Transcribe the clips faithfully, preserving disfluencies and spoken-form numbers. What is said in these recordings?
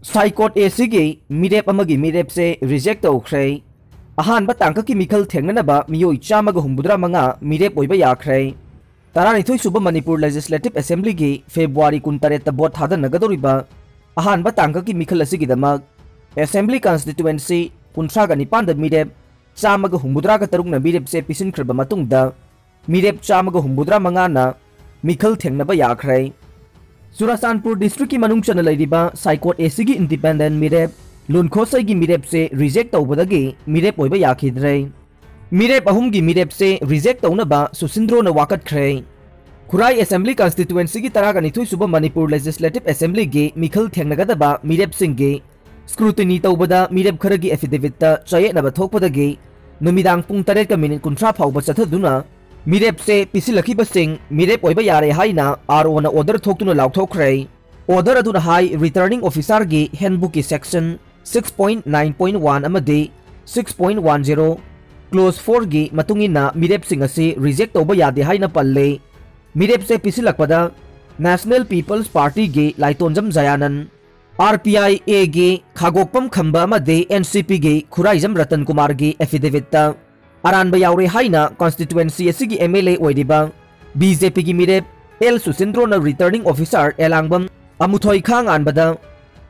ꯁꯥꯏꯀꯣꯠ ꯑꯦ ꯁꯤꯒꯤ ꯃꯤꯔꯦꯞ ꯑꯃꯒꯤ ꯃꯤꯔꯦꯞꯁꯦ ꯔꯤꯖꯦꯛ ꯇꯧꯈ꯭ꯔꯦ꯫ ꯑꯍꯥꯟꯕ ꯇꯥꯡꯀꯛꯀꯤ ꯃꯤꯈꯜ ꯊꯦꯡꯅꯅꯕ ꯃꯤꯑꯣꯏ ꯆꯥꯝꯃꯒ ꯍꯨꯝꯐꯨꯇꯔꯥ ꯃꯉꯥ ꯃꯤꯔꯦꯞ ꯑꯣꯏꯕ ꯌꯥꯈ꯭ꯔꯦ꯫ ꯇꯔꯥꯅꯤꯊꯣꯏ ꯁꯨꯕ ꯃꯅꯤꯄꯨꯔ ꯂꯦꯖꯤꯁꯂꯦꯇꯤꯚ ꯑꯦꯁꯦꯝꯕ꯭ꯂꯤꯒꯤ ꯐꯦꯕ꯭ꯔꯨꯋꯥꯔꯤ ꯀꯨꯟꯇꯔꯦꯠꯇ ꯚꯣꯠ ꯊꯥꯗꯅꯒꯗꯧꯔꯤꯕ ꯑꯍꯥꯟꯕ ꯇꯥꯡꯀꯛꯀꯤ ꯃꯤꯈꯜ ꯑꯁꯤꯒꯤꯗꯃꯛ ꯑꯦꯁꯦꯝꯕ꯭ꯂꯤ ꯀꯟꯁꯇꯤꯇ꯭ꯋꯦꯟꯁꯤ ꯀꯨꯟꯊ꯭ꯔꯥꯒ ꯅꯤꯄꯥꯟꯗ ꯃꯤꯔꯦꯞ ꯆꯥꯝꯃꯒ ꯍꯨꯝꯐꯨꯇꯔꯥꯒ ꯇꯔꯨꯛꯅ ꯃꯤꯔꯦꯞꯁꯦ ꯄꯤꯁꯤꯟꯈ꯭ꯔꯕ ꯃꯇꯨꯡꯗ ꯃꯤꯔꯦꯞ ꯆꯥꯝꯃꯒ ꯍꯨꯝꯐꯨꯇꯔꯥ ꯃꯉꯥꯅ ꯃꯤꯈꯜ ꯊꯦꯡꯅꯕ ꯌꯥꯈ꯭ꯔꯦ꯫ ꯆꯨꯔꯥꯆꯥꯟꯄꯨꯔ ꯗꯤꯁꯇ꯭ꯔꯤꯛꯀꯤ ꯃꯅꯨꯡ ꯆꯟꯅ ꯂꯩꯔꯤꯕ ꯁꯥꯏꯀꯣꯠ ꯑꯦ ꯁꯤꯒꯤ ꯏꯟꯗꯤꯄꯦꯟꯗꯦꯟ ꯃꯤꯔꯦꯞ ꯂꯨꯟꯈꯣꯁꯩꯒꯤ ꯃꯤꯔꯦꯞꯁꯦ ꯔꯤꯖꯦꯛ ꯇꯧꯕꯗꯒꯤ ꯃꯤꯔꯦꯞ ꯑꯣꯏꯕ ꯌꯥꯈꯤꯗ꯭ꯔꯦ꯫ ꯃꯤꯔꯦꯞ ꯑꯍꯨꯝꯒꯤ ꯃꯤꯔꯦꯞꯁꯦ ꯔꯤꯖꯦꯛ ꯇꯧꯅꯕ ꯁꯨꯁꯤꯟꯗ꯭ꯔꯣꯅ ꯋꯥꯀꯠꯈ꯭ꯔꯦ꯫ ꯈꯨꯔꯥꯏ ꯑꯦꯁꯦꯝꯕ꯭ꯂꯤ ꯀꯟꯁꯇꯤꯇ꯭ꯋꯦꯟꯁꯤꯒꯤ ꯇꯔꯥꯒ ꯅꯤꯊꯣꯏ ꯁꯨꯕ ꯃꯅꯤꯄꯨꯔ ꯂꯦꯖꯤꯁꯂꯦꯇꯤꯚ ꯑꯦꯁꯦꯝꯕ꯭ꯂꯤꯒꯤ ꯃꯤꯈꯜ ꯊꯦꯡꯅꯒꯗꯕ ꯃꯤꯔꯦꯞꯁꯤꯡꯒꯤ ꯁ꯭ꯀ꯭ꯔꯨꯇꯤꯅꯤ ꯇꯧꯕꯗ ꯃꯤꯔꯦꯞ ꯈꯔꯒꯤ ꯑꯦꯐꯤꯗꯦꯚꯤꯠꯇ ꯆꯌꯦꯠꯅꯕ ꯊꯣꯛꯄꯗꯒꯤ ꯅꯨꯃꯤꯗꯥꯡ ꯄꯨꯡ ꯇꯔꯦꯠꯀ ꯃꯤꯅꯤꯠ ꯀꯨꯟꯊ꯭ꯔꯥ ꯐꯥꯎꯕ ꯆꯠꯊꯗꯨꯅ ꯃꯤꯔꯦꯞꯁꯦ ꯄꯤꯁꯤꯜꯂꯛꯈꯤꯕꯁꯤꯡ ꯃꯤꯔꯦꯞ ꯑꯣꯏꯕ ꯌꯥꯔꯦ ꯍꯥꯏꯅ ꯑꯥꯔ ꯑꯣꯅ ꯑꯣꯔꯗꯔ ꯊꯣꯛꯇꯨꯅ ꯂꯥꯎꯊꯣꯛꯈ꯭ꯔꯦ꯫ ꯑꯣꯔꯗꯔ ꯑꯗꯨꯅ ꯍꯥꯏ ꯔꯤꯇꯔꯅꯤꯡ ꯑꯣꯐꯤꯁꯥꯔꯒꯤ ꯍꯦꯟꯕꯨꯛꯀꯤ section six point nine point one ꯑꯃꯗꯤ six point one zero clause fourꯒꯤ ꯃꯇꯨꯡ ꯏꯟꯅ ꯃꯤꯔꯦꯞꯁꯤꯡ ꯑꯁꯤ ꯔꯤꯖꯦꯛ ꯇꯧꯕ ꯌꯥꯗꯦ ꯍꯥꯏꯅ ꯄꯜꯂꯦ꯫ ꯃꯤꯔꯦꯞꯁꯦ ꯄꯤꯁꯤꯜꯂꯛꯄꯗ National People's Partyꯒꯤ ꯂꯥꯏꯇꯣꯟꯖꯝ ꯖꯌꯥꯅꯟ, R P I ꯑꯦꯒꯤ ꯈꯥꯒꯣꯛꯄꯝ ꯈꯝꯕ ꯑꯃꯗꯤ ꯑꯦꯟ ꯁꯤ ꯄꯤꯒꯤ ꯈꯨꯔꯥꯏꯖꯝ ꯔꯇꯟ ꯀꯨꯃꯥꯔꯒꯤ ꯑꯦꯐꯤꯗꯦꯚꯤꯠꯇ ꯑꯔꯥꯟꯕ ꯌꯥꯎꯔꯦ ꯍꯥꯏꯅ ꯀꯟꯁꯇꯤꯇ꯭ꯋꯦꯟꯁꯤ ꯑꯁꯤꯒꯤ ꯑꯦꯝ ꯑꯦꯜ ꯑꯦ ꯑꯣꯏꯔꯤꯕ ꯕꯤ ꯖꯦ ꯄꯤꯒꯤ ꯃꯤꯔꯦꯞ ꯑꯦꯜ ꯁꯨꯁꯤꯟꯗ꯭ꯔꯣꯅ ꯔꯤꯇꯔꯅꯤꯡ ꯑꯣꯐꯤꯁꯥꯔ ꯑꯦꯂꯥꯡꯕꯝ ꯑꯃꯨꯊꯣꯏ ꯈꯥ ꯉꯥꯟꯕꯗ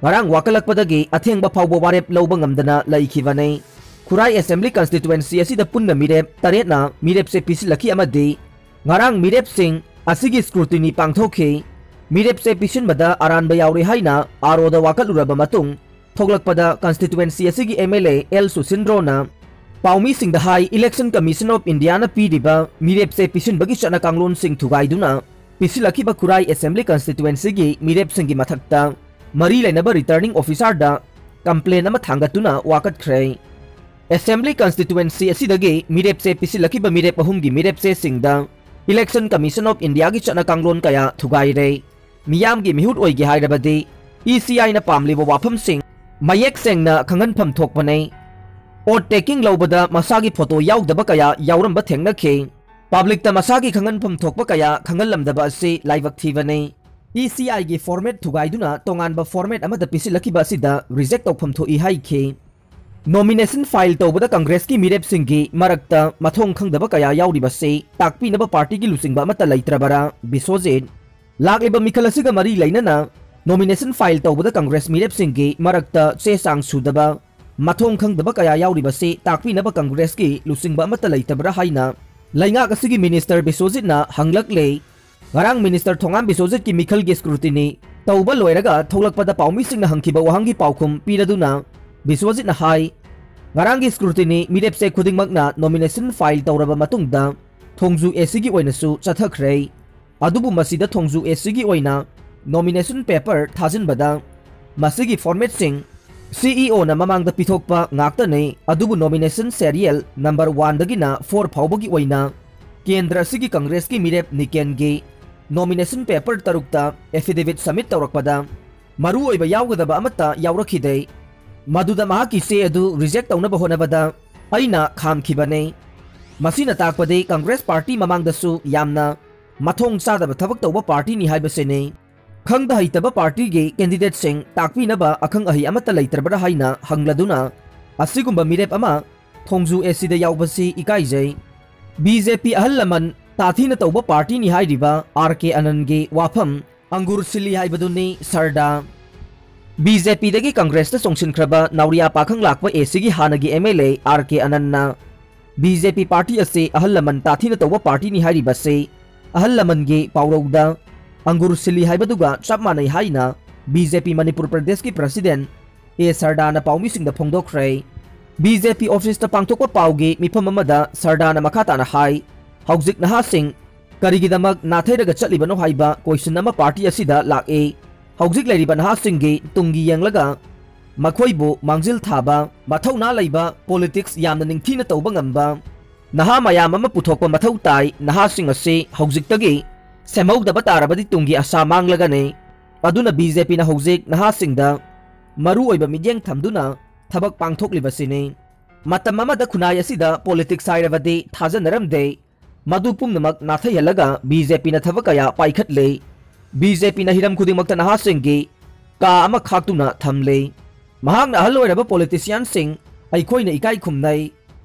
ꯉꯔꯥꯡ ꯋꯥꯀꯠꯂꯛꯄꯗꯒꯤ ꯑꯊꯦꯡꯕ ꯐꯥꯎꯕ ꯋꯥꯔꯦꯞ ꯂꯧꯕ ꯉꯝꯗꯅ ꯂꯩꯈꯤꯕꯅꯤ꯫ ꯈꯨꯔꯥꯏ ꯑꯦꯁꯦꯝꯕ꯭ꯂꯤ ꯀꯟꯁꯇꯤꯇ꯭ꯋꯦꯟꯁꯤ ꯑꯁꯤꯗ ꯄꯨꯟꯅ ꯃꯤꯔꯦꯞ ꯇꯔꯦꯠꯅ ꯃꯤꯔꯦꯞꯁꯦ ꯄꯤꯁꯤꯜꯂꯛꯈꯤ ꯑꯃꯗꯤ ꯉꯔꯥꯡ ꯃꯤꯔꯦꯞꯁꯤꯡ ꯑꯁꯤꯒꯤ ꯁ꯭ꯀ꯭ꯔꯨꯇꯤꯅꯤ ꯄꯥꯡꯊꯣꯛꯈꯤ꯫ ꯃꯤꯔꯦꯞꯁꯦ ꯄꯤꯁꯤꯟꯕꯗ ꯑꯔꯥꯟꯕ ꯌꯥꯎꯔꯦ ꯍꯥꯏꯅ ꯑꯥꯔ ꯑꯣꯗ ꯋꯥꯀꯠꯂꯨꯔꯕ ꯃꯇꯨꯡ ꯊꯣꯛꯂꯛꯄꯗ ꯀꯟꯁꯇꯤꯇ꯭ꯋꯦꯟꯁꯤ ꯑꯁꯤꯒꯤ ꯑꯦꯝ ꯑꯦꯜ ꯑꯦ ꯑꯦꯜ ꯁꯨꯁꯤꯟꯗ꯭ꯔꯣꯅ ꯄꯥꯎꯃꯤꯁꯤꯡꯗ ꯍꯥꯏ, Election Commission of Indiaꯅ ꯄꯤꯔꯤꯕ ꯃꯤꯔꯦꯞꯁꯦ ꯄꯤꯁꯤꯟꯕꯒꯤ ꯆꯠꯅ ꯀꯥꯡꯂꯣꯟꯁꯤꯡ ꯊꯨꯒꯥꯏꯗꯨꯅ ꯄꯤꯁꯤꯜꯂꯛꯈꯤꯕ ꯈꯨꯔꯥꯏ ꯑꯦꯁꯦꯝꯕ꯭ꯂꯤ ꯀꯟꯁꯇꯤꯇ꯭ꯋꯦꯟꯁꯤꯒꯤ ꯃꯤꯔꯦꯞꯁꯤꯡꯒꯤ ꯃꯊꯛꯇ ꯃꯔꯤ ꯂꯩꯅꯕ ꯔꯤꯇꯔꯅꯤꯡ ꯑꯣꯐꯤꯁꯥꯔꯗ ꯀꯝꯄ꯭ꯂꯦꯟ ꯑꯃ ꯊꯥꯡꯒꯠꯇꯨꯅ ꯋꯥꯀꯠꯈ꯭ꯔꯦ꯫ ꯑꯦꯁꯦꯝꯕ꯭ꯂꯤ ꯀꯟꯁꯇꯤꯇ꯭ꯋꯦꯟꯁꯤ ꯑꯁꯤꯗꯒꯤ ꯃꯤꯔꯦꯞꯁꯦ ꯄꯤꯁꯤꯜꯂꯛꯈꯤꯕ ꯃꯤꯔꯦꯞ ꯑꯍꯨꯝꯒꯤ ꯃꯤꯔꯦꯞꯁꯦꯁꯤꯡꯗ Election Commission of Indiaꯒꯤ ꯆꯠꯅ ꯀꯥꯡꯂꯣꯟ ꯀꯌꯥ ꯊꯨꯒꯥꯏꯔꯦ꯫ ꯃꯤꯌꯥꯝꯒꯤ ꯃꯤꯍꯨꯠ ꯑꯣꯏꯒꯦ ꯍꯥꯏꯔꯕꯗꯤ ꯏ ꯁꯤ ꯑꯥꯏꯅ ꯄꯥꯝꯂꯤꯕ ꯋꯥꯐꯝꯁꯤꯡ ꯃꯌꯦꯛ ꯁꯦꯡꯅ ꯈꯪꯍꯟꯐꯝ ꯊꯣꯛꯄꯅꯤ꯫ Oath taking ꯂꯧꯕꯗ ꯃꯁꯥꯒꯤ ꯐꯣꯇꯣ ꯌꯥꯎꯗꯕ ꯀꯌꯥ ꯌꯥꯎꯔꯝꯕ ꯊꯦꯡꯅꯈꯤ꯫ ꯄꯕ꯭ꯂꯤꯛꯇ ꯃꯁꯥꯒꯤ ꯈꯪꯍꯟꯐꯝ ꯊꯣꯛꯄ ꯀꯌꯥ ꯈꯪꯍꯜꯂꯝꯗꯕ ꯑꯁꯤ ꯂꯥꯏꯕꯛ ꯊꯤꯕꯅꯤ꯫ ꯏ ꯁꯤ ꯑꯥꯏꯒꯤ ꯐꯣꯔꯃꯦꯠ ꯊꯨꯒꯥꯏꯗꯨꯅ ꯇꯣꯉꯥꯟꯕ ꯐꯣꯔꯃꯦꯠ ꯑꯃꯗ ꯄꯤꯁꯤꯜꯂꯛꯈꯤꯕ ꯑꯁꯤꯗ ꯔꯤꯖꯦꯛ ꯇꯧꯐꯝ ꯊꯣꯛꯏ ꯍꯥꯏꯈꯤ꯫ ꯅꯣꯃꯤꯅꯦꯁꯟ ꯐꯥꯏꯜ ꯇꯧꯕꯗ ꯀꯪꯒ꯭ꯔꯦꯁꯀꯤ ꯃꯤꯔꯦꯞꯁꯤꯡꯒꯤ ꯃꯔꯛꯇ ꯃꯊꯣꯡ ꯈꯪꯗꯕ ꯀꯌꯥ ꯌꯥꯎꯔꯤꯕꯁꯤ ꯇꯥꯛꯄꯤꯅꯕ ꯄꯥꯔꯇꯤꯒꯤ ꯂꯨꯆꯤꯡꯕ ꯑꯃꯠꯇ ꯂꯩꯇ꯭ꯔꯕꯔꯥ? ꯕꯤꯁ꯭ꯋꯖꯤꯠ꯫ ꯂꯥꯛꯂꯤꯕ ꯃꯤꯈꯜ ꯑꯁꯤꯒ ꯃꯔꯤ ꯂꯩꯅꯅ ꯅꯣꯃꯤꯅꯦꯁꯟ ꯐꯥꯏꯜ ꯇꯧꯕꯗ ꯀꯪꯒ꯭ꯔꯦꯁ ꯃꯤꯔꯦꯞꯁꯤꯡꯒꯤ ꯃꯔꯛꯇ ꯆꯦ ꯆꯥꯡ ꯁꯨꯗꯕ, ꯃꯊꯣꯡ ꯈꯪꯗꯕ ꯀꯌꯥ ꯌꯥꯎꯔꯤꯕꯁꯤ ꯇꯥꯛꯄꯤꯅꯕ ꯀꯪꯒ꯭ꯔꯦꯁꯀꯤ ꯂꯨꯆꯤꯡꯕ ꯑꯃꯠꯇ ꯂꯩꯇꯕ꯭ꯔꯥ ꯍꯥꯏꯅ ꯂꯩꯉꯥꯛ ꯑꯁꯤꯒꯤ ꯃꯤꯅꯤꯁꯇꯔ ꯕꯤꯁ꯭ꯋꯖꯤꯠꯅ ꯍꯪꯂꯛꯂꯦ꯫ ꯉꯔꯥꯡ ꯃꯤꯅꯤꯁꯇꯔ ꯊꯣꯉꯥꯝ ꯕꯤꯁ꯭ꯋꯖꯤꯠꯀꯤ ꯃꯤꯈꯜꯒꯤ ꯁ꯭ꯀ꯭ꯔꯨꯇꯤꯅꯤ ꯇꯧꯕ ꯂꯣꯏꯔꯒ ꯊꯣꯛꯂꯛꯄꯗ ꯄꯥꯎꯃꯤꯁꯤꯡꯅ ꯍꯪꯈꯤꯕ ꯋꯥꯍꯪꯒꯤ ꯄꯥꯎꯈꯨꯝ ꯄꯤꯔꯗꯨꯅ ꯕꯤꯁ꯭ꯋꯖꯤꯠꯅ ꯍꯥꯏ, ꯉꯔꯥꯡꯒꯤ ꯁ꯭ꯀ꯭ꯔꯨꯇꯤꯅꯤ ꯃꯤꯔꯦꯞꯆꯦ ꯈꯨꯗꯤꯡꯃꯛꯅ ꯅꯣꯃꯤꯅꯦꯁꯟ ꯐꯥꯏꯜ ꯇꯧꯔꯕ ꯃꯇꯨꯡꯗ ꯊꯣꯡꯖꯨ ꯑꯦ ꯁꯤꯒꯤ ꯑꯣꯏꯅꯁꯨ ꯆꯠꯊꯈ꯭ꯔꯦ꯫ ꯑꯗꯨꯕꯨ ꯃꯁꯤꯗ ꯊꯣꯡꯖꯨ ꯑꯦ ꯁꯤꯒꯤ ꯑꯣꯏꯅ ꯅꯣꯃꯤꯅꯦꯁꯟ ꯄꯦꯄꯔ ꯊꯥꯖꯤꯟꯕꯗ ꯃꯁꯤꯒꯤ ꯐꯣꯔꯃꯦꯠꯁꯤꯡ ꯁꯤ ꯏ ꯑꯣꯅ ꯃꯃꯥꯡꯗ ꯄꯤꯊꯣꯛꯄ ꯉꯥꯛꯇꯅꯤ꯫ ꯑꯗꯨꯕꯨ ꯅꯣꯃꯤꯅꯦꯁꯟ ꯁꯦꯔꯤꯌꯦꯜ ꯅꯝꯕꯔ ꯋꯥꯟꯗꯒꯤꯅ ꯐꯣꯔ ꯐꯥꯎꯕꯒꯤ ꯑꯣꯏꯅ ꯀꯦꯟꯗ꯭ꯔ ꯑꯁꯤꯒꯤ ꯀꯪꯒ꯭ꯔꯦꯁꯀꯤ ꯃꯤꯔꯦꯞ ꯅꯤꯀꯦꯟꯒꯤ ꯅꯣꯃꯤꯅꯦꯁꯟ ꯄꯦꯄꯔ ꯇꯔꯨꯛꯇ ꯑꯦꯐꯤꯗꯦꯚꯤꯠ ꯁꯕꯃꯤꯠ ꯇꯧꯔꯛꯄꯗ ꯃꯔꯨꯑꯣꯏꯕ ꯌꯥꯎꯒꯗꯕ ꯑꯃꯠꯇ ꯌꯥꯎꯔꯛꯈꯤꯗꯦ꯫ ꯃꯗꯨꯗ ꯃꯍꯥꯛꯀꯤ ꯆꯦ ꯑꯗꯨ ꯔꯤꯖꯦꯛ ꯇꯧꯅꯕ ꯍꯣꯠꯅꯕꯗ ꯑꯩꯅ ꯈꯥꯝꯈꯤꯕꯅꯤ꯫ ꯃꯁꯤꯅ ꯇꯥꯛꯄꯗꯤ ꯀꯪꯒ꯭ꯔꯦꯁ ꯄꯥꯔꯇꯤ ꯃꯃꯥꯡꯗꯁꯨ ꯌꯥꯝꯅ ꯃꯊꯣꯡ ꯆꯥꯗꯕ ꯊꯕꯛ ꯇꯧꯕ ꯄꯥꯔꯇꯤꯅꯤ ꯍꯥꯏꯕꯁꯤꯅꯤ꯫ ꯈꯪꯗ ꯍꯩꯇꯕ ꯄꯥꯔꯇꯤꯒꯤ ꯀꯦꯟꯗꯤꯗꯦꯠꯁꯤꯡ ꯇꯥꯛꯄꯤꯅꯕ ꯑꯈꯪ ꯑꯍꯩ ꯑꯃꯠꯇ ꯂꯩꯇ꯭ꯔꯕ꯭ꯔꯥ ꯍꯥꯏꯅ ꯍꯪꯂꯗꯨꯅ ꯑꯁꯤꯒꯨꯝꯕ ꯃꯤꯔꯦꯞ ꯑꯃ ꯊꯣꯡꯖꯨ ꯑꯦ ꯁꯤꯗ ꯌꯥꯎꯕꯁꯤ ꯏꯀꯥꯏꯖꯩ꯫ ꯕꯤ ꯖꯦ ꯄꯤ ꯑꯍꯜ ꯂꯃꯟ ꯇꯥꯊꯤꯅ ꯇꯧꯕ ꯄꯥꯔꯇꯤꯅꯤ ꯍꯥꯏꯔꯤꯕ ꯑꯥꯔ ꯀꯦ ꯑꯅꯟꯒꯤ ꯋꯥꯐꯝ ꯑꯪꯒꯨꯔ ꯁꯤꯜꯂꯤ ꯍꯥꯏꯕꯗꯨꯅꯤ ꯁꯔꯗꯥ꯫ ꯕꯤ ꯖꯦ ꯄꯤꯗꯒꯤ ꯀꯪꯒ꯭ꯔꯦꯁꯇ ꯆꯣꯡꯁꯤꯟꯈ꯭ꯔꯕ ꯅꯥꯎꯔꯤꯌꯥ ꯄꯥꯈꯪ ꯂꯥꯛꯄ ꯑꯦ ꯁꯤꯒꯤ ꯍꯥꯟꯅꯒꯤ M L A R K ꯑꯅꯟꯅ ꯕꯤ ꯖꯦ ꯄꯤ ꯄꯥꯔꯇꯤ ꯑꯁꯤ ꯑꯍꯜ ꯂꯃꯟ ꯇꯥꯊꯤꯅ ꯇꯧꯕ ꯄꯥꯔꯇꯤꯅꯤ ꯍꯥꯏꯔꯤꯕꯁꯤ ꯑꯍꯜ ꯂꯃꯟꯒꯤ ꯄꯥꯎꯔꯧꯗ ꯑꯪꯒꯨꯔ ꯁꯤꯜꯂꯤ ꯍꯥꯏꯕꯗꯨꯒ ꯆꯞ ꯃꯥꯟꯅꯩ ꯍꯥꯏꯅ ꯕꯤ ꯖꯦ ꯄꯤ ꯃꯅꯤꯄꯨꯔ ꯄ꯭ꯔꯗꯦꯁꯀꯤ ꯄ꯭ꯔꯁꯤꯗꯦꯟ ꯑꯦ ꯁꯔꯗꯥꯅ ꯄꯥꯎꯃꯤꯁꯤꯡꯗ ꯐꯣꯡꯗꯣꯛꯈ꯭ꯔꯦ꯫ ꯕꯤ ꯖꯦ ꯄꯤ ꯑꯣꯐꯤꯁꯇ ꯄꯥꯡꯊꯣꯛꯄ ꯄꯥꯎꯒꯤ ꯃꯤꯐꯝ ꯑꯃꯗ ꯁꯔꯗꯥꯅ ꯃꯈꯥ ꯇꯥꯅ ꯍꯥꯏ, ꯍꯧꯖꯤꯛ ꯅꯍꯥꯁꯤꯡ ꯀꯔꯤꯒꯤꯗꯃꯛ ꯅꯥꯊꯩꯔꯒ ꯆꯠꯂꯤꯕꯅꯣ ꯍꯥꯏꯕ ꯀꯣꯏꯁꯟ ꯑꯃ ꯄꯥꯔꯇꯤ ꯑꯁꯤꯗ ꯂꯥꯛꯏ꯫ ꯍꯧꯖꯤꯛ ꯂꯩꯔꯤꯕ ꯅꯍꯥꯁꯤꯡꯒꯤ ꯇꯨꯡꯒꯤ ꯌꯦꯡꯂꯒ ꯃꯈꯣꯏꯕꯨ ꯃꯥꯡꯖꯤꯜ ꯊꯥꯕ, ꯃꯊꯧꯅꯥ ꯂꯩꯕ, ꯄꯣꯂꯤꯇꯤꯛꯁ ꯌꯥꯝꯅ ꯅꯤꯡꯊꯤꯅ ꯇꯧꯕ ꯉꯝꯕ ꯅꯍꯥ ꯃꯌꯥꯝ ꯑꯃ ꯄꯨꯊꯣꯛꯄ ꯃꯊꯧ ꯇꯥꯏ꯫ ꯅꯍꯥꯁꯤꯡ ꯑꯁꯤ ꯍꯧꯖꯤꯛꯇꯒꯤ ꯁꯦꯝꯍꯧꯗꯕ ꯇꯥꯔꯕꯗꯤ ꯇꯨꯡꯒꯤ ꯑꯁꯥ ꯃꯥꯡꯂꯒꯅꯤ꯫ ꯑꯗꯨꯅ ꯕꯤ ꯖꯦ ꯄꯤꯅ ꯍꯧꯖꯤꯛ ꯅꯍꯥꯁꯤꯡꯗ ꯃꯔꯨ ꯑꯣꯏꯕ ꯃꯤꯠꯌꯦꯡ ꯊꯝꯗꯨꯅ ꯊꯕꯛ ꯄꯥꯡꯊꯣꯛꯂꯤꯕꯁꯤꯅꯤ꯫ ꯃꯇꯝ ꯑꯃꯗ ꯈꯨꯟꯅꯥꯏ ꯑꯁꯤꯗ ꯄꯣꯂꯤꯇꯤꯛꯁ ꯍꯥꯏꯔꯕꯗꯤ ꯊꯥꯖꯅꯔꯝꯗꯦ꯫ ꯃꯗꯨ ꯄꯨꯝꯅꯃꯛ ꯅꯥꯊꯩꯍꯜꯂꯒ ꯕꯤ ꯖꯦ ꯄꯤꯅ ꯊꯕꯛ ꯀꯌꯥ ꯄꯥꯏꯈꯠꯂꯦ꯫ ꯕꯤ ꯖꯦ ꯄꯤꯅ ꯍꯤꯔꯝ ꯈꯨꯗꯤꯡꯃꯛꯇ ꯅꯍꯥꯁꯤꯡꯒꯤ ꯀꯥ ꯑꯃ ꯈꯥꯛꯇꯨꯅ ꯊꯝꯂꯤ꯫ ꯃꯍꯥꯛꯅ ꯑꯍꯜ ꯑꯣꯏꯔꯕ ꯄꯣꯂꯤꯇꯤꯁꯤꯌꯥꯟꯁꯤꯡ ꯑꯩꯈꯣꯏꯅ ꯏꯀꯥꯏ ꯈꯨꯝꯅꯩ꯫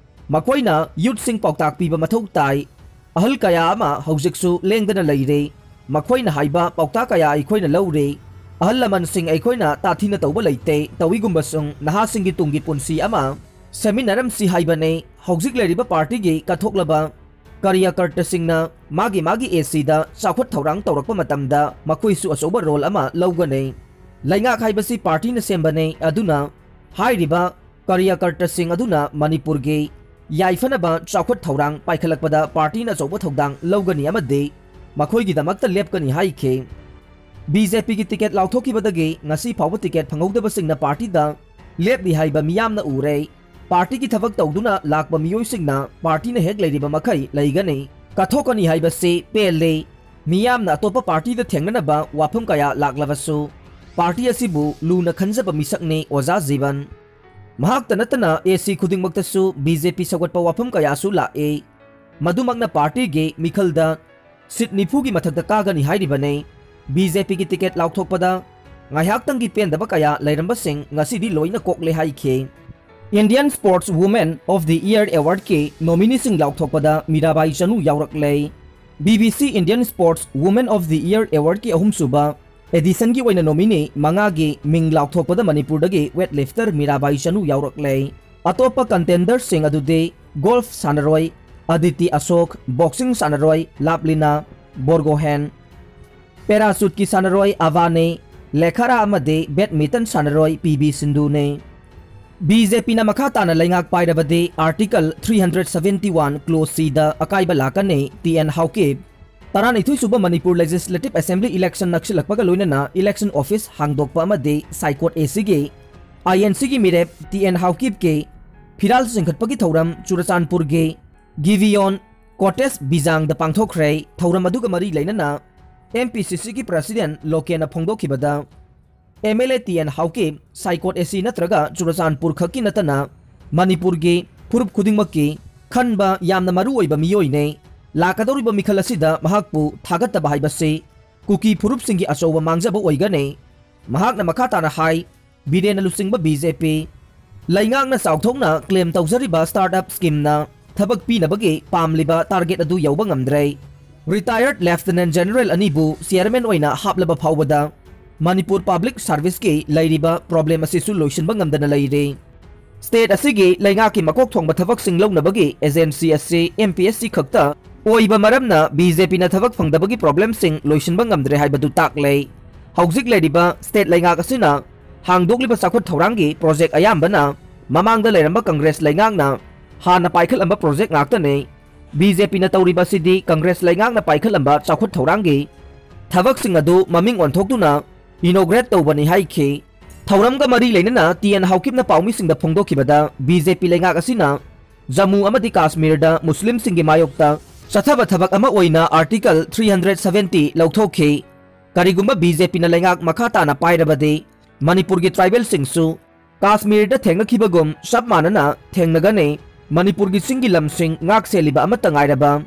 ꯃꯈꯣꯏꯅ ꯌꯨꯠꯁꯤꯡ ꯄꯥꯎꯇꯥꯛ ꯄꯤꯕ ꯃꯊꯧ ꯇꯥꯏ꯫ ꯑꯍꯜ ꯀꯌꯥ ꯑꯃ ꯍꯧꯖꯤꯛꯁꯨ ꯂꯦꯡꯗꯅ ꯂꯩꯔꯤ꯫ ꯃꯈꯣꯏꯅ ꯍꯥꯏꯕ ꯄꯥꯎꯇꯥꯛ ꯀꯌꯥ ꯑꯩꯈꯣꯏꯅ ꯂꯧꯔꯤ꯫ ꯑꯍꯜ ꯂꯃꯟꯁꯤꯡ ꯑꯩꯈꯣꯏꯅ ꯇꯥꯊꯤꯅ ꯇꯧꯕ ꯂꯩꯇꯦ꯫ ꯇꯧꯏꯒꯨꯝꯕꯁꯨꯡ ꯅꯍꯥꯁꯤꯡꯒꯤ ꯇꯨꯡꯒꯤ ꯄꯨꯟꯁꯤ ꯑꯃ ꯁꯦꯝꯃꯤꯟꯅꯔꯝꯁꯤ ꯍꯥꯏꯕꯅꯤ꯫ ꯍꯧꯖꯤꯛ ꯂꯩꯔꯤꯕ ꯄꯥꯔꯇꯤꯒꯤ ꯀꯠꯊꯣꯛꯂꯕ ꯀꯥꯔꯌꯀꯔꯇꯥꯁꯤꯡꯅ ꯃꯥꯒꯤ ꯃꯥꯒꯤ ꯑꯦ ꯁꯤꯗ ꯆꯥꯎꯈꯠ ꯊꯧꯔꯥꯡ ꯇꯧꯔꯛꯄ ꯃꯇꯝꯗ ꯃꯈꯣꯏꯁꯨ ꯑꯆꯧꯕ ꯔꯣꯜ ꯑꯃ ꯂꯧꯒꯅꯤ꯫ ꯂꯩꯉꯥꯛ ꯍꯥꯏꯕꯁꯤ ꯄꯥꯔꯇꯤꯅ ꯁꯦꯝꯕꯅꯤ꯫ ꯑꯗꯨꯅ ꯍꯥꯏꯔꯤꯕ ꯀꯥꯔꯌꯀꯔꯇꯥꯁꯤꯡ ꯑꯗꯨꯅ ꯃꯅꯤꯄꯨꯔꯒꯤ ꯌꯥꯏꯐꯅꯕ ꯆꯥꯎꯈꯠ ꯊꯧꯔꯥꯡ ꯄꯥꯏꯈꯠꯂꯛꯄꯗ ꯄꯥꯔꯇꯤꯅ ꯑꯆꯧꯕ ꯊꯧꯗꯥꯡ ꯂꯧꯒꯅꯤ ꯑꯃꯗꯤ ꯃꯈꯣꯏꯒꯤꯗꯃꯛꯇ ꯂꯦꯞꯀꯅꯤ ꯍꯥꯏꯈꯤ꯫ ꯕꯤ ꯖꯦ ꯄꯤꯒꯤ ꯇꯤꯀꯦꯠ ꯂꯥꯎꯊꯣꯛꯈꯤꯕꯗꯒꯤ ꯉꯁꯤ ꯐꯥꯎꯕ ꯇꯤꯀꯦꯠ ꯐꯪꯍꯧꯗꯕꯁꯤꯡꯅ ꯄꯥꯔꯇꯤꯗ ꯂꯦꯞꯂꯤ ꯍꯥꯏꯕ ꯃꯤꯌꯥꯝꯅ ꯎꯔꯦ꯫ ꯄꯥꯔꯇꯤꯒꯤ ꯊꯕꯛ ꯇꯧꯗꯨꯅ ꯂꯥꯛꯄ ꯃꯤꯑꯣꯏꯁꯤꯡꯅ ꯄꯥꯔꯇꯤꯅ ꯍꯦꯛ ꯂꯩꯔꯤꯕ ꯃꯈꯩ ꯂꯩꯒꯅꯤ꯫ ꯀꯠꯊꯣꯛꯀꯅꯤ ꯍꯥꯏꯕꯁꯤ ꯄꯦꯜꯂꯤ꯫ ꯃꯤꯌꯥꯝꯅ ꯑꯇꯣꯞꯄ ꯄꯥꯔꯇꯤꯗ ꯊꯦꯡꯅꯅꯕ ꯋꯥꯐꯝ ꯀꯌꯥ ꯂꯥꯛꯂꯕꯁꯨ, ꯄꯥꯔꯇꯤ ꯑꯁꯤꯕꯨ ꯂꯨꯅ ꯈꯟꯖꯕ ꯃꯤꯁꯛꯅꯤ ꯑꯣꯖꯥ ꯖꯤꯕꯟ꯫ ꯃꯍꯥꯛꯇ ꯅꯠꯇꯅ ꯑꯦ ꯁꯤ ꯈꯨꯗꯤꯡꯃꯛꯇꯁꯨ ꯕꯤ ꯖꯦ ꯄꯤ ꯁꯧꯒꯠꯄ ꯋꯥꯐꯝ ꯀꯌꯥꯁꯨ ꯂꯥꯛꯏ꯫ ꯃꯗꯨꯃꯛꯅ ꯄꯥꯔꯇꯤꯒꯤ ꯃꯤꯈꯜꯗ ꯁꯤꯠ ꯅꯤꯐꯨꯒꯤ ꯃꯊꯛꯇ ꯀꯥꯒꯅꯤ ꯍꯥꯏꯔꯤꯕꯅꯤ꯫ ꯕꯤ ꯖꯦ ꯄꯤꯒꯤ ꯇꯤꯀꯦꯠ ꯂꯥꯎꯊꯣꯛꯄꯗ ꯉꯥꯏꯍꯥꯛꯇꯪꯒꯤ ꯄꯦꯟꯗꯕ ꯀꯌꯥ ꯂꯩꯔꯝꯕꯁꯤꯡ ꯉꯁꯤꯗꯤ ꯂꯣꯏꯅ ꯀꯣꯛꯂꯦ ꯍꯥꯏꯈꯤ꯫ Indian Sports Woman of the Year Awardꯀꯤ ꯅꯣꯃꯤꯅꯤꯁꯤꯡ ꯂꯥꯎꯊꯣꯛꯄꯗ ꯃꯤꯔꯥꯕꯥꯏ ꯆꯅꯨ ꯌꯥꯎꯔꯛꯂꯦ꯫ B B C Indian Sports Woman of the Year Awardꯀꯤ ꯑꯍꯨꯝꯁꯨꯕ ꯑꯦꯗꯤꯁꯟꯒꯤ ꯑꯣꯏꯅ ꯅꯣꯃꯤꯅꯤ ꯃꯉꯥꯒꯤ ꯃꯤꯡ ꯂꯥꯎꯊꯣꯛꯄꯗ ꯃꯅꯤꯄꯨꯔꯗꯒꯤ ꯋꯦꯠ ꯂꯤꯐꯇꯔ ꯃꯤꯔꯥꯕꯥꯏ ꯆꯅꯨ ꯌꯥꯎꯔꯛꯂꯦ꯫ ꯑꯇꯣꯞꯄ ꯀꯟꯇꯦꯟꯗꯔꯁꯤꯡ ꯑꯗꯨꯗꯤ ꯒꯣꯜꯐ ꯁꯥꯟꯅꯔꯣꯏ ꯑꯗꯤꯇꯤ ꯑꯁꯣꯛ, ꯕꯣꯛꯁꯤꯡ ꯁꯥꯟꯅꯔꯣꯏ ꯂꯥꯞꯂꯤꯅꯥ ꯕꯣꯔꯒꯣꯍꯦꯟ, ꯄꯦꯔꯥꯁꯨꯠꯀꯤ ꯁꯥꯟꯅꯔꯣꯏ ꯑꯚꯥꯅꯦ ꯂꯦꯈꯥꯔꯥ ꯑꯃꯗꯤ ꯕꯦꯗꯃꯤꯟꯇꯟ ꯁꯥꯟꯅꯔꯣꯏ ꯄꯤ ꯚꯤ ꯁꯤꯟꯙꯨꯅꯦ꯫ ꯕꯤ ꯖꯦ ꯄꯤꯅ ꯃꯈꯥ ꯇꯥꯅ ꯂꯩꯉꯥꯛ ꯄꯥꯏꯔꯕꯗꯤ Article three hundred seventy one Clause Cꯗ ꯑꯀꯥꯏꯕ ꯂꯥꯛꯀꯅꯤ, ꯇꯤ ꯑꯦꯟ ꯍꯥꯎꯀꯤꯞ꯫ ꯇꯔꯥꯅꯤꯊꯣꯏ ꯁꯨꯕ ꯃꯅꯤꯄꯨꯔ Legislative Assembly election ꯅꯛꯁꯤꯜꯂꯛꯄꯒ ꯂꯣꯏꯅꯅ election office ꯍꯥꯡꯗꯣꯛꯄ ꯑꯃꯗꯤ ꯁꯥꯏꯀꯣꯠ ꯑꯦ ꯁꯤꯒꯤ ꯑꯥꯏ ꯑꯦꯟ ꯁꯤꯒꯤ ꯃꯤꯔꯦꯞ ꯇꯤ ꯑꯦꯟ ꯍꯥꯎꯀꯤꯞꯀꯤ ꯐꯤꯔꯥꯜ ꯆꯤꯡꯈꯠꯄꯒꯤ ꯊꯧꯔꯝ ꯆꯨꯔꯆꯥꯟꯄꯨꯔꯒꯤ ꯒꯤꯕꯤꯌꯣꯟ ꯀꯣꯇꯦꯖ ꯕꯤꯖꯥꯡꯗ ꯄꯥꯡꯊꯣꯛꯈ꯭ꯔꯦ꯫ ꯊꯧꯔꯝ ꯑꯗꯨꯒ ꯃꯔꯤ ꯂꯩꯅꯅ ꯑꯦꯝ ꯄꯤ ꯁꯤ ꯁꯤꯒꯤ president ꯂꯣꯀꯦꯟꯅ ꯐꯣꯡꯗꯣꯛꯈꯤꯕꯗ, M L A T N Haokip Saikot A C ꯅꯠꯇ꯭ꯔꯒ ꯆꯨꯔꯆꯥꯟꯄꯨꯔ ꯈꯛꯀꯤ ꯅꯠꯇꯅ ꯃꯅꯤꯄꯨꯔꯒꯤ ꯐꯨꯔꯨꯞ ꯈꯨꯗꯤꯡꯃꯛꯀꯤ ꯈꯟꯕ ꯌꯥꯝꯅ ꯃꯔꯨ ꯑꯣꯏꯕ ꯃꯤꯑꯣꯏꯅꯦ꯫ ꯂꯥꯛꯀꯗꯧꯔꯤꯕ ꯃꯤꯈꯜ ꯑꯁꯤꯗ ꯃꯍꯥꯛꯄꯨ ꯊꯥꯒꯠꯇꯕ ꯍꯥꯏꯕꯁꯤ ꯀꯨꯀꯤ ꯐꯨꯔꯨꯞꯁꯤꯡꯒꯤ ꯑꯆꯧꯕ ꯃꯥꯡꯖꯕ ꯑꯣꯏꯒꯅꯤ꯫ ꯃꯍꯥꯛꯅ ꯃꯈꯥ ꯇꯥꯅ ꯍꯥꯏ, ꯕꯤꯔꯦꯟꯅ ꯂꯨꯆꯤꯡꯕ ꯕꯤ ꯖꯦ ꯄꯤ ꯂꯩꯉꯥꯛꯅ ꯆꯥꯎꯊꯣꯛꯅ ꯀ꯭ꯂꯦꯝ ꯇꯧꯖꯔꯤꯕ ꯁ꯭ꯇꯥꯔꯠ ꯑꯞ ꯁ꯭ꯀꯤꯝꯅ ꯊꯕꯛ ꯄꯤꯅꯕꯒꯤ ꯄꯥꯝꯂꯤꯕ ꯇꯥꯔꯒꯦꯠ ꯑꯗꯨ ꯌꯧꯕ ꯉꯝꯗ꯭ꯔꯦ꯫ ꯔꯤꯇꯥꯌꯔꯗ ꯂꯦꯐꯇꯤꯅꯦꯟꯠ ꯖꯦꯅꯔꯦꯜ ꯑꯅꯤꯕꯨ ꯆꯤꯌꯔꯃꯦꯟ ꯑꯣꯏꯅ ꯍꯥꯞꯂꯕ ꯐꯥꯎꯕꯗ ꯃꯅꯤꯄꯨꯔ ꯄꯕ꯭ꯂꯤꯛ ꯁꯔꯚꯤꯁꯀꯤ ꯂꯩꯔꯤꯕ ꯄ꯭ꯔꯣꯕ꯭ꯂꯦꯝ ꯑꯁꯤꯁꯨ ꯂꯣꯏꯁꯤꯟꯕ ꯉꯝꯗꯅ ꯂꯩꯔꯤ꯫ ꯁ꯭ꯇꯦꯠ ꯑꯁꯤꯒꯤ ꯂꯩꯉꯥꯛꯀꯤ ꯃꯀꯣꯛ ꯊꯣꯡꯕ ꯊꯕꯛꯁꯤꯡ ꯂꯧꯅꯕꯒꯤ ꯑꯦꯖꯦꯟꯁꯤ ꯑꯁꯤ ꯑꯦꯝ ꯄꯤ ꯑꯦꯁ ꯁꯤ ꯈꯛꯇ ꯑꯣꯏꯕ ꯃꯔꯝꯅ ꯕꯤ ꯖꯦ ꯄꯤꯅ ꯊꯕꯛ ꯐꯪꯗꯕꯒꯤ ꯄ꯭ꯔꯣꯕ꯭ꯂꯦꯝꯁꯤꯡ ꯂꯣꯏꯁꯤꯟꯕ ꯉꯝꯗ꯭ꯔꯦ ꯍꯥꯏꯕꯗꯨ ꯇꯥꯛꯂꯦ꯫ ꯍꯧꯖꯤꯛ ꯂꯩꯔꯤꯕ ꯁ꯭ꯇꯦꯠ ꯂꯩꯉꯥꯛ ꯑꯁꯤꯅ ꯍꯥꯡꯗꯣꯛꯂꯤꯕ ꯆꯥꯎꯈꯠ ꯊꯧꯔꯥꯡꯒꯤ ꯄ꯭ꯔꯣꯖꯦꯛ ꯑꯌꯥꯝꯕꯅ ꯃꯃꯥꯡꯗ ꯂꯩꯔꯝꯕ ꯀꯪꯒ꯭ꯔꯦꯁ ꯂꯩꯉꯥꯛꯅ ꯍꯥꯟꯅ ꯄꯥꯏꯈꯠꯂꯝꯕ ꯄ꯭ꯔꯣꯖꯦꯛ ꯉꯥꯛꯇꯅꯤ꯫ ꯕꯤ ꯖꯦ ꯄꯤꯅ ꯇꯧꯔꯤꯕ ꯑꯁꯤꯗꯤ ꯀꯪꯒ꯭ꯔꯦꯁ ꯂꯩꯉꯥꯛꯅ ꯄꯥꯏꯈꯠꯂꯝꯕ ꯆꯥꯎꯈꯠ ꯊꯧꯔꯥꯡꯒꯤ ꯊꯕꯛꯁꯤꯡ ꯑꯗꯨ ꯃꯃꯤꯡ ꯑꯣꯟꯊꯣꯛꯇꯨꯅ ꯏꯅꯣꯒ꯭ꯔꯦꯠ ꯇꯧꯕꯅꯤ ꯍꯥꯏꯈꯤ꯫ ꯊꯧꯔꯝꯒ ꯃꯔꯤ ꯂꯩꯅꯅ ꯇꯤ ꯑꯦꯟ ꯍꯥꯎꯀꯤꯞꯅ ꯄꯥꯎꯃꯤꯁꯤꯡꯗ ꯐꯣꯡꯗꯣꯛꯈꯤꯕꯗ, ꯕꯤ ꯖꯦ ꯄꯤ ꯂꯩꯉꯥꯛ ꯑꯁꯤꯅ ꯖꯝꯃꯨ ꯑꯃꯗꯤ ꯀꯥꯁꯃꯤꯔꯗ ꯃꯨꯁꯂꯤꯝꯁꯤꯡꯒꯤ ꯃꯥꯌꯣꯛꯇ ꯆꯠꯊꯕ ꯊꯕꯛ ꯑꯃ ꯑꯣꯏꯅ ꯑꯥꯔꯇꯤꯀꯜ ꯊ꯭ꯔꯤ ꯍꯟꯗ꯭ꯔꯦꯠ ꯁꯚꯦꯟꯇꯤ ꯂꯧꯊꯣꯛꯈꯤ꯫ ꯀꯔꯤꯒꯨꯝꯕ ꯕꯤ ꯖꯦ ꯄꯤꯅ ꯂꯩꯉꯥꯛ ꯃꯈꯥ ꯇꯥꯅ ꯄꯥꯏꯔꯕꯗꯤ, ꯃꯅꯤꯄꯨꯔꯒꯤ ꯇ꯭ꯔꯥꯏꯕꯦꯜꯁꯤꯡꯁꯨ ꯀꯥꯁꯃꯤꯔꯗ ꯊꯦꯡꯅꯈꯤꯕꯒꯨꯝ ꯆꯞ ꯃꯥꯟꯅꯅ ꯊꯦꯡꯅꯒꯅꯤ꯫ ꯃꯅꯤꯄꯨꯔꯒꯤ ꯆꯤꯡꯒꯤ ꯂꯝꯁꯤꯡ ꯉꯥꯛ ꯁꯦꯜꯂꯤꯕ ꯑꯃꯠꯇ ꯉꯥꯏꯔꯕ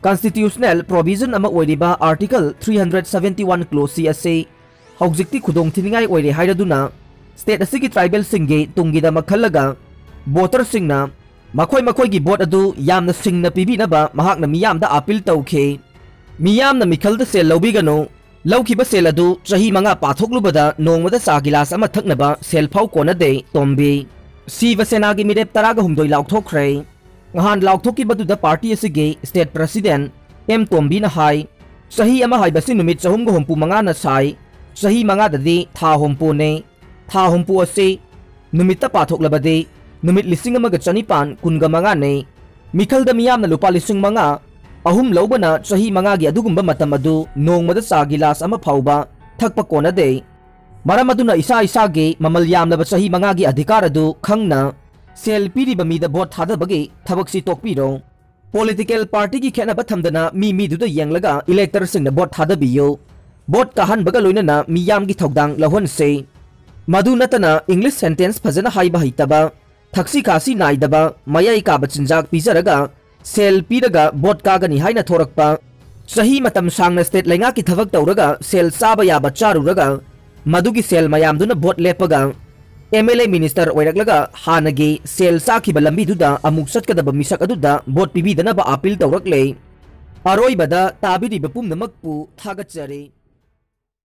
ꯀꯟꯁꯇꯤꯇ꯭ꯌꯨꯁꯅꯦꯜ ꯄ꯭ꯔꯣꯚꯤꯖꯟ ꯑꯃ ꯑꯣꯏꯔꯤꯕ article three hundred seventy one close ꯁꯤ ꯑꯁꯤ ꯍꯧꯖꯤꯛꯇꯤ ꯈꯨꯗꯣꯡ ꯊꯤꯅꯤꯡꯉꯥꯏ ꯑꯣꯏꯔꯦ ꯍꯥꯏꯔꯗꯨꯅ, ꯁ꯭ꯇꯦꯠ ꯑꯁꯤꯒꯤ ꯇ꯭ꯔꯥꯏꯕꯦꯜꯁꯤꯡꯒꯤ ꯇꯨꯡꯒꯤꯗꯃꯛ ꯈꯜꯂꯒ ꯚꯣꯇꯔꯁꯤꯡꯅ ꯃꯈꯣꯏ ꯃꯈꯣꯏꯒꯤ ꯚꯣꯠ ꯑꯗꯨ ꯌꯥꯝꯅ ꯁꯤꯡꯅ ꯄꯤꯕꯤꯅꯕ ꯃꯍꯥꯛꯅ ꯃꯤꯌꯥꯝꯗ ꯑꯥꯄꯤꯜ ꯇꯧꯈꯤ꯫ ꯃꯤꯌꯥꯝꯅ ꯃꯤꯈꯜꯗ ꯁꯦꯜ ꯂꯧꯕꯤꯒꯅꯨ꯫ ꯂꯧꯈꯤꯕ ꯁꯦꯜ ꯑꯗꯨ ꯆꯍꯤ ꯃꯉꯥ ꯄꯥꯊꯣꯛꯂꯨꯕꯗ ꯅꯣꯡꯃꯗ ꯆꯥ ꯒꯤꯂꯥꯁ ꯑꯃ ꯊꯛꯅꯕ ꯁꯦꯜ ꯐꯥꯎ ꯀꯣꯟꯅꯗꯦ, ꯇꯣꯝꯕꯤ꯫ ꯁꯤꯕ ꯁꯦꯅꯥꯒꯤ ꯃꯤꯔꯦꯞ ꯇꯔꯥꯒ ꯍꯨꯝꯗꯣꯏ ꯂꯥꯎꯊꯣꯛꯈ꯭ꯔꯦ꯫ ꯅꯍꯥꯟ ꯂꯥꯎꯊꯣꯛꯈꯤꯕꯗꯨꯗ ꯄꯥꯔꯇꯤ ꯑꯁꯤꯒꯤ ꯁ꯭ꯇꯦꯠ ꯄ꯭ꯔꯁꯤꯗꯦꯟꯠ ꯑꯦꯝ ꯇꯣꯝꯕꯤꯅ ꯍꯥꯏ, ꯆꯍꯤ ꯑꯃ ꯍꯥꯏꯕꯁꯤ ꯅꯨꯃꯤꯠ ꯆꯍꯨꯝꯒ ꯍꯨꯝꯐꯨ ꯃꯉꯥꯅ ꯁꯥꯏ, ꯆꯍꯤ ꯃꯉꯥꯗꯗꯤ ꯊꯥ ꯍꯨꯝꯐꯨꯅꯤ꯫ ꯊꯥ ꯍꯨꯝꯐꯨ ꯑꯁꯤ ꯅꯨꯃꯤꯠꯇ ꯄꯥꯊꯣꯛꯂꯕꯗꯤ ꯅꯨꯃꯤꯠ ꯂꯤꯁꯤꯡ ꯑꯃꯒ ꯆꯅꯤꯄꯥꯟ ꯀꯨꯟꯒ ꯃꯉꯥꯅꯤ꯫ ꯃꯤꯈꯜꯗ ꯃꯤꯌꯥꯝꯅ ꯂꯨꯄꯥ ꯂꯤꯁꯤꯡ ꯃꯉꯥ ꯑꯍꯨꯝ ꯂꯧꯕꯅ ꯆꯍꯤ ꯃꯉꯥꯒꯤ ꯑꯗꯨꯒꯨꯝꯕ ꯃꯇꯝ ꯑꯗꯨ ꯅꯣꯡꯃꯗ ꯆꯥ ꯒꯤꯂꯥꯁ ꯑꯃ ꯐꯥꯎꯕ ꯊꯛꯄ ꯀꯣꯟꯅꯗꯦ꯫ ꯃꯔꯝ ꯑꯗꯨꯅ ꯏꯁꯥ ꯏꯁꯥꯒꯤ ꯃꯃꯜ ꯌꯥꯝꯂꯕ ꯆꯍꯤ ꯃꯉꯥꯒꯤ ꯑꯙꯤꯀꯥꯔ ꯑꯗꯨ ꯈꯪꯅ ꯁꯦꯜ ꯄꯤꯔꯤꯕ ꯃꯤꯗ ꯚꯣꯠ ꯊꯥꯗꯕꯒꯤ ꯊꯕꯛꯁꯤ ꯇꯣꯛꯄꯤꯔꯣ꯫ ꯄꯣꯂꯤꯇꯤꯀꯦꯜ ꯄꯥꯔꯇꯤꯒꯤ ꯈꯦꯠꯅꯕ ꯊꯝꯗꯅ ꯃꯤ ꯃꯤꯗꯨꯗ ꯌꯦꯡꯂꯒ ꯏꯂꯦꯛꯇꯔꯁꯤꯡꯅ ꯚꯣꯠ ꯊꯥꯗꯕꯤꯌꯨ꯫ ꯚꯣꯠ ꯀꯥꯍꯟꯕꯒ ꯂꯣꯏꯅꯅ ꯃꯤꯌꯥꯝꯒꯤ ꯊꯧꯗꯥꯡ ꯂꯧꯍꯟꯁꯤ꯫ ꯃꯗꯨ ꯅꯠꯇꯅ ꯏꯪꯂꯤꯁ ꯁꯦꯟꯇꯦꯟꯁ ꯐꯖꯅ ꯍꯥꯏꯕ ꯍꯩꯇꯕ, ꯊꯛꯁꯤ ꯈꯥꯁꯤ ꯅꯥꯏꯗꯕ, ꯃꯌꯥꯏ ꯀꯥꯕ ꯆꯤꯟꯖꯥꯛ ꯄꯤꯖꯔꯒ ꯁꯦꯜ ꯄꯤꯔꯒ ꯚꯣꯠ ꯀꯥꯒꯅꯤ ꯍꯥꯏꯅ ꯊꯣꯔꯛꯄ ꯆꯍꯤ ꯃꯇꯝ ꯁꯥꯡꯅ state ꯂꯩꯉꯥꯛꯀꯤ ꯊꯕꯛ ꯇꯧꯔꯒ ꯁꯦꯜ ꯆꯥꯕ ꯌꯥꯕ ꯆꯥꯔꯨꯔꯒ ꯃꯗꯨꯒꯤ ꯁꯦꯜ ꯃꯌꯥꯝꯗꯨꯅ vote ꯂꯦꯞꯄꯒ M L A minister ꯑꯣꯏꯔꯛꯂꯒ ꯍꯥꯟꯅꯒꯤ ꯁꯦꯜ ꯆꯥꯈꯤꯕ ꯂꯝꯕꯤꯗꯨꯗ ꯑꯃꯨꯛ ꯆꯠꯀꯗꯕ ꯃꯤꯁꯛ ꯑꯗꯨꯗ vote ꯄꯤꯕꯤꯗꯅꯕ appeal ꯇꯧꯔꯛꯂꯦ꯫ ꯑꯔꯣꯏꯕꯗ ꯇꯥꯕꯤꯔꯤꯕ ꯄꯨꯝꯅꯃꯛꯄꯨ ꯊꯥꯒꯠꯆꯔꯤ꯫